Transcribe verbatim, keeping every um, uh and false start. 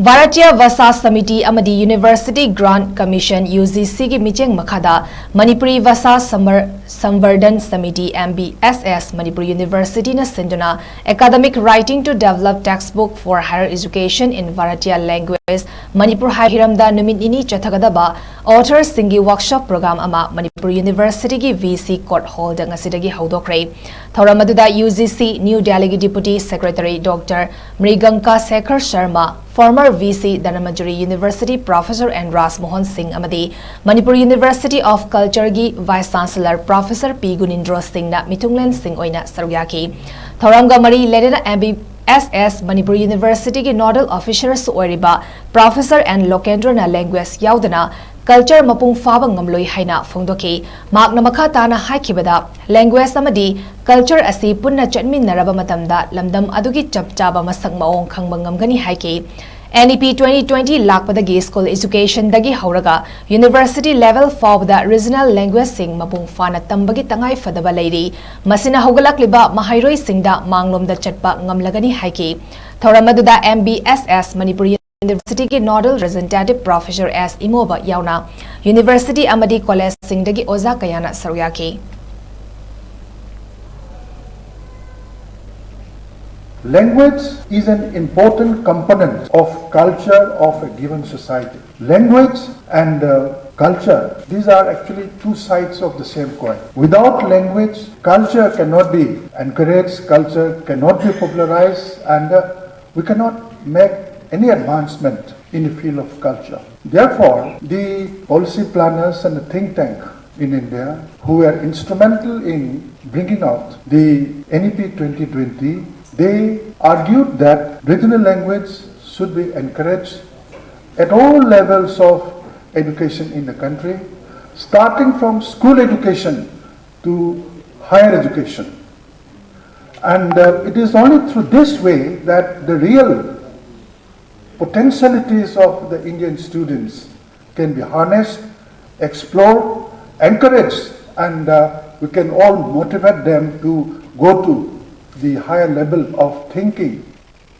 Bharatiya Bhasha Samiti ꯑꯃꯗꯤ University Grant Commission, UGC ꯒꯤ ꯃꯤꯠꯌꯦꯡ ꯃꯈꯥꯗ Manipuri Bhasha Samar-, Samvardhan Samiti, MBSS, Manipur University ꯅ ꯁꯤꯟꯗꯨꯅ Academic Writing to Develop Textbook for Higher Education in Bharatiya Language, Manipur ꯍꯥꯏꯕ ꯍꯤꯔꯝꯗ ꯅꯨꯃꯤꯠ ꯅꯤꯅꯤ ꯆꯠꯊꯒꯗꯕ authors ꯁꯤꯡꯒꯤ workshop program ꯑꯃ Manipur University ꯒꯤ VC Court Hall ꯗ ꯉꯁꯤꯗꯒꯤ ꯍꯧꯗꯣꯛꯈ꯭ꯔꯦ꯫ ꯊꯧꯔꯝ ꯑꯗꯨꯗ UGC New Delhi ꯒꯤ Deputy Secretary Doctor ꯃ꯭ꯔꯤꯒꯪꯀꯥ Sekhar Sharma, former VC Dhananjari University Professor N ꯔꯥꯖ ꯃꯣꯍꯟ ꯁꯤꯡ ꯑꯃꯗꯤ Manipur University of Culture ꯒꯤ Vice Chancellor Professor ꯄꯤ ꯒꯨꯅꯤꯟꯗ꯭ꯔꯣ ꯁꯤꯡꯅ ꯃꯤꯊꯨꯡꯂꯦꯟꯁꯤꯡ ꯑꯣꯏꯅ ꯁꯔꯨꯛ ꯌꯥꯈꯤ꯫ ꯊꯧꯔꯝꯒ ꯃꯔꯤ ꯂꯩꯅꯅ MBSS Manipur University ꯒꯤ Nodal Officer ꯁꯨ ꯑꯣꯏꯔꯤꯕ Professor N ꯂꯣꯀꯦꯟꯗ꯭ꯔꯣꯅ language ꯌꯥꯎꯗꯅ culture ꯃꯄꯨꯡ ꯐꯥꯕ ꯉꯝꯂꯣꯏ ꯍꯥꯏꯅ ꯐꯣꯡꯗꯣꯛꯈꯤ꯫ ꯃꯍꯥꯛꯅ ꯃꯈꯥ ꯇꯥꯅ ꯍꯥꯏꯈꯤꯕꯗ, language ꯑꯃꯗꯤ culture ꯑꯁꯤ ꯄꯨꯟꯅ ꯆꯠꯃꯤꯟꯅꯔꯕ ꯃꯇꯝꯗ ꯂꯝꯗꯝ ꯑꯗꯨꯒꯤ ꯆꯞ ꯆꯥꯕ ꯃꯁꯛ ꯃꯑꯣꯡ ꯈꯪꯕ ꯉꯝꯒꯅꯤ ꯍꯥꯏꯈꯤ꯫ NEP twenty twenty ꯂꯥꯛꯄꯗꯒꯤ school education ꯗꯒꯤ ꯍꯧꯔꯒ university level ꯐꯥꯎꯕꯗ regional language ꯁꯤꯡ ꯃꯄꯨꯡ ꯐꯥꯅ ꯇꯝꯕꯒꯤ ꯇꯉꯥꯏ ꯐꯗꯕ ꯂꯩꯔꯤ꯫ ꯃꯁꯤꯅ ꯍꯧꯒꯠꯂꯛꯂꯤꯕ ꯃꯍꯩꯔꯣꯏꯁꯤꯡꯗ ꯃꯥꯡꯂꯣꯝꯗ ꯆꯠꯄ ꯉꯝꯂꯒꯅꯤ ꯍꯥꯏꯈꯤ꯫ ꯊꯧꯔꯝ ꯑꯗꯨꯗ MBSS Manipur University ꯒꯤ Nodal Representative Professor S ꯏꯃꯣꯕ ꯌꯥꯎꯅ university ꯑꯃꯗꯤ college ꯁꯤꯡꯗꯒꯤ ꯑꯣꯖꯥ ꯀꯌꯥꯅ ꯁꯔꯨꯛ ꯌꯥꯈꯤ꯫ Language is an important component of culture of a given society. Language and uh, culture, these are actually two sides of the same coin. Without language, culture cannot be encouraged, culture cannot be popularized, and uh, we cannot make any advancement in the field of culture. Therefore, the policy planners and the think tank in India who were instrumental in bringing out the NEP twenty twenty, they argued that regional language should be encouraged at all levels of education in the country, starting from school education to higher education. And uh, it is only through this way that the real potentialities of the Indian students can be harnessed, explored, encouraged, and uh, we can all motivate them to go to the higher level of thinking